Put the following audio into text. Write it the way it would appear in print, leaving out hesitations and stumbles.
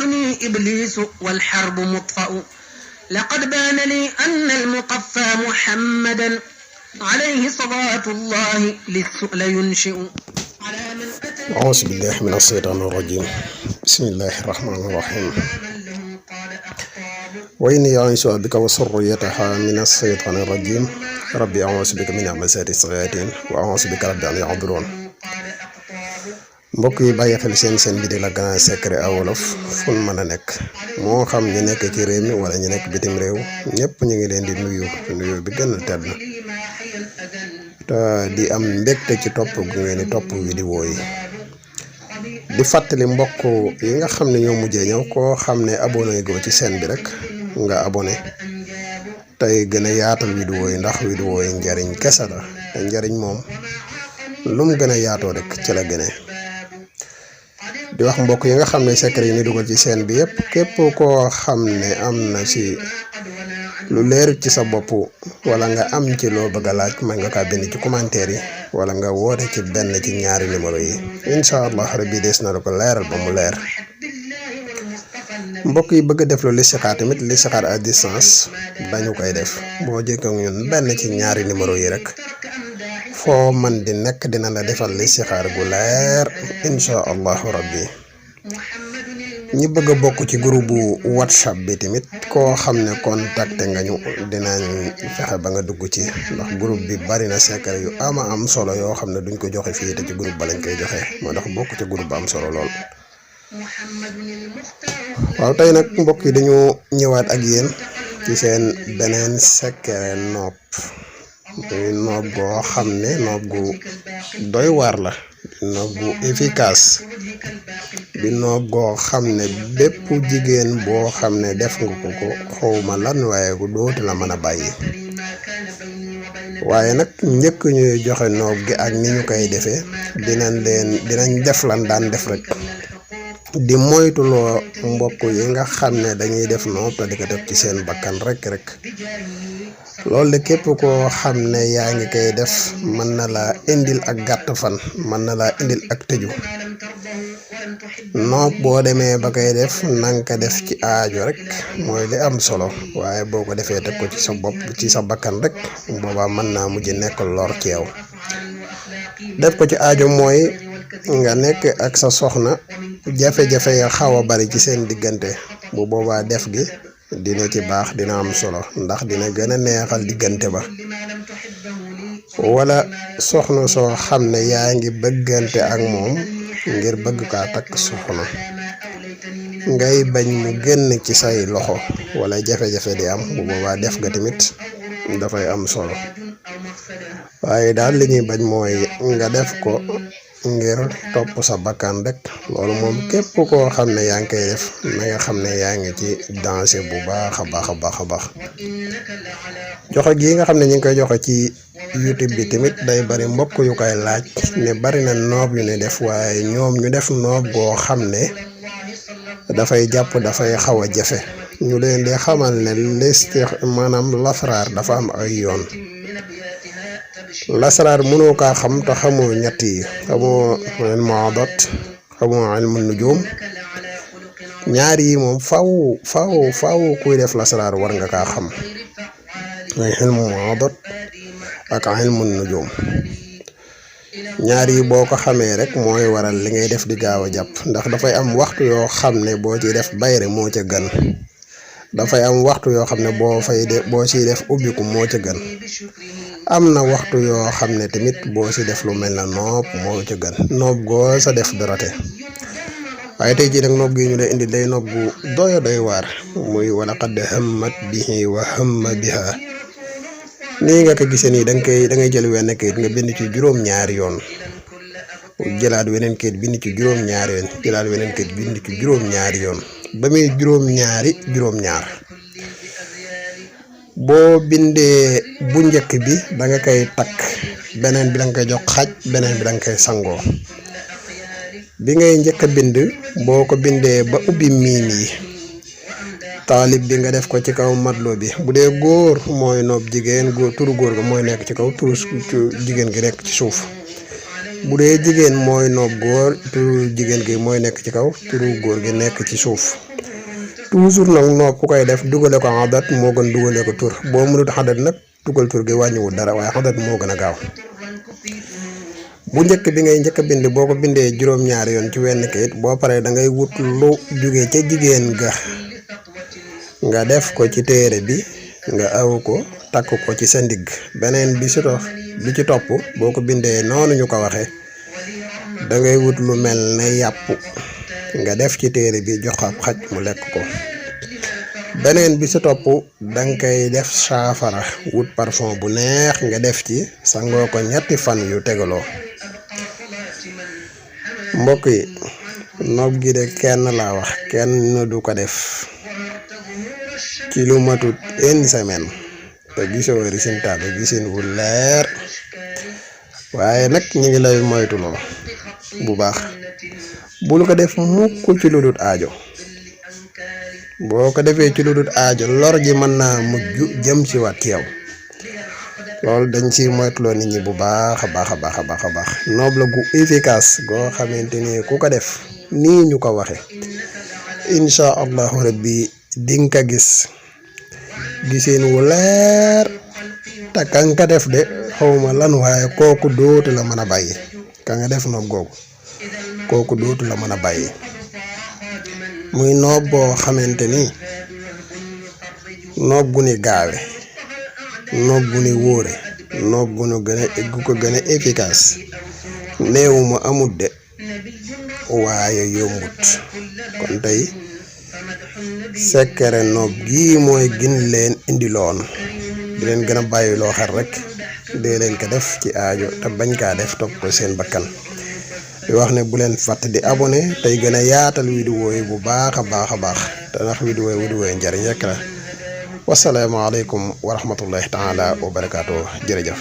ينحني إبليس والحرب مطفأ لقد بان لي أن المقفى محمدا عليه صلاة الله للسؤل ينشئ. أعوذ بالله من الشيطان الرجيم. بسم الله الرحمن الرحيم. وإني أعيذ بك وذريتها من الشيطان الرجيم. ربي أعوذ بك من همزات الشياطين وأعوذ بك رب أن يحضرون. mbokk yi bàyyi xel seen bi di la Grand Secret à wolof fu mën a nekk moo xam ñu nekk ci réew mi wala ñu nekk bitim réew ñëpp ñu ngi leen di nuyu bi gën a tedd te di am mbégte ci topp gu ngeen di topp vidéo yi di fàttali mbokk yi nga xam ne ñoo mujjee ñëw koo xam ne abonné go ci bi rek nga abonné tey gën a yaatal vidéo yi ndax vidéo yi njariñ kese la te njariñ moom lu mu gën a yaatoo rek ci la gënee. di wax mbokk yi nga xam ne secret yi ni dugal ci bi yëpp képp koo xam ne am na ci lu leer ci sa bopp wala nga am ci loo bëgg a laaj mën nga kaa bind ci commentaire yi wala nga woote ci benn ci ñaari numéro yi incha allah rabbi des na la ko leeral ba mu leer. mbokk yi bëgg a def lu listixaar tamit listixaar à distance dañu koy def boo jëkkee ñun benn ci ñaari numéro yi rek foo man di nekk dina la defal listixaar gu leer incha allahu rabbi. ñi bëgg a bokk ci groupe whatsapp bi tamit koo xam ne contacté nga ñu dinañ fexe ba nga dugg ci ndax groupe bi bari na secret yu am solo yoo xam ne duñ ko joxe fii te ci groupe ba lañ koy joxe moo tax bokk ci groupe ba am solo lool. waaw tey nag mbokk yi dañu ñëwaat ak yéen ci seen beneen secret noob muy noob goo xam ne noob gu doy waar la noob gu efficace di noob goo xam ne bépp jigéen boo xam ne def nga ko xawma lan waaye gu dootu la mën a bàyyi. waaye nag njëkk ñuy joxe noob gi ak ni ñu koy defee dinañ def lan daan def rek di moytuloo mbokk yi nga xam ne dañuy def noob te di ko def ci seen bakkan rek loolu de képp koo xam ne yaa ngi koy def mën na laa indil ak gàtt fan mën na laa indil ak tëju. noob boo demee ba koy def nanga ko def ci aajo rek mooy li am solo waaye boo ko defee teg ko ci sa bopp ci sa bakkan rek boobaa mën naa mujj nekk lor ci yow. def ko ci aajo mooy nga nekk ak sa soxna jafe-jafe ya xaw a bari ci seen diggante bu boobaa def gi dina ci baax dina am solo ndax dina gën a neexal diggante ba. wala soxna soo xam ne yaa ngi bëggante ak moom ngir bëgg kaa takk soxna ngay bañ mu génn ci say loxo wala jafe-jafe di am bu boobaa def ga tamit dafay am solo waaye daal li ñuy bañ mooy nga def ko ngir topp sa bakkan rek loolu moom képp koo xam ne yaa ngi koy def na nga xam ne yaa ngi ci danger bu baax a baax. joxe gi nga xam ne ñu ngi koy joxe ci YouTube bi tamit day bari mbokk yu koy laaj ne bari na noob yu ne def waaye ñoom ñu def noob goo xam ne dafay jàpp dafay xaw a jafe ñu leen di xamal ne maanaam lasraar dafa am ay yoon. lasraar mënoo kaa xam te xamoo ñett yi xamoo ilmu adat xamoo ilmu nujum ñaar yi moom faaw kuy def lasraar war nga kaa xam mooy ilmu adat ak ilmu nujum ñaar yi boo ko xamee rek mooy waral li ngay def di gaaw a jàpp ndax dafay am waxtu yoo xam ne boo ciy def bayre moo ca gën dafay am waxtu yoo xam ne boo ciy def ubbiku moo ca gën am na waxtu yoo xam ne tamit boo ci def lu mel na noob moo ca gën noob goo sa def dorote waaye tey jii nag noob gi ñu lay indi day noob gu doy waar muy wala qad hammat bihi wa hamma biha nii nga ko gisee nii da ngay jël wenn kayit nga bind ci juróom-ñaari yoon jëlaat weneen kayit bind ci juróom-ñaari yoon jëlaat weneen kayit bind ci juróom-ñaari yoon ba muy juróom-ñaar boo bindee bu njëkk bi da nga koy takk beneen bi da nga koy jox xaj beneen bi da nga koy sangoo bi ngay njëkk a bind boo ko bindee ba ubbi miim yi taalib bi nga def ko ci kaw matlo bi bu dee góor mooy noob jigéen turu góor ga mooy nekk ci kaw turu jigéen gi nekk ci suuf bu dee jigéen mooy noob góor turu jigéen gi mooy nekk ci kaw turu góor gi nekk ci suuf toujours nag noob ku koy def dugale ko adat moo gën dugale ko tur boo mënut adat nag dugal tur gi wàññiwul dara waaye adat moo gën a gaaw. bu njëkk bi ngay njëkk a bind boo ko bindee juróom-ñaari yoon ci wenn kayit boo paree da ngay wut lu jóge ca jigéen ga nga def ko ci téere bi nga aw ko takk ko ci sa ndigg. beneen bi ci topp boo ko bindee noonu ñu ko waxee da ngay wut lu mel ne yàpp nga def ci téere bi jox ab xaj mu lekk ko. beneen bi ci topp danga koy def saafara wut parfum bu neex nga def ci sangoo ko 3 fan yu tegaloo. mbokk yi noob gi de kenn laa wax kenn du ko def ci lu matut 1 semaine te gisoo résultat bi gisin wu leer waaye nag ñu ngi lay moytuloo bu baax bul ko def mukk ci lu dul aajo. boo ko defee ci lu dul aajo lor ji mën naa mujj jëm ci waat ci yow loolu dañ ci moytuloo nit ñi bu baax a baax noob la gu efficace goo xamante ni ku ko def nii ñu ko waxe insha allahu rabbi dinga gis giseen wu leer te ka nga def de xawma lan waaye kooku dootu la mën a bàyyi. ka nga def noob googu kooku dootu la mën a bàyyi. muy noob boo xamante ni noob gu ni gaawe noob gu ni wóore noob gu ko gën a efficace néewuma amut de waaye yombut. kon tey secret noob gii mooy gën leen indiloon di leen gën a bàyyi loo xel rek dee leen ko def ci aajo te bañ kaa def topp ko seen bakkan. di wax ne bu leen fàtte di abonné tey gën a yaatal vidéo yi bu baax a baax te ndax vidéo yi njariñ rek la. wasalaamaaleykum wa rahmatullahi taala wa barakaatu jërëjëf.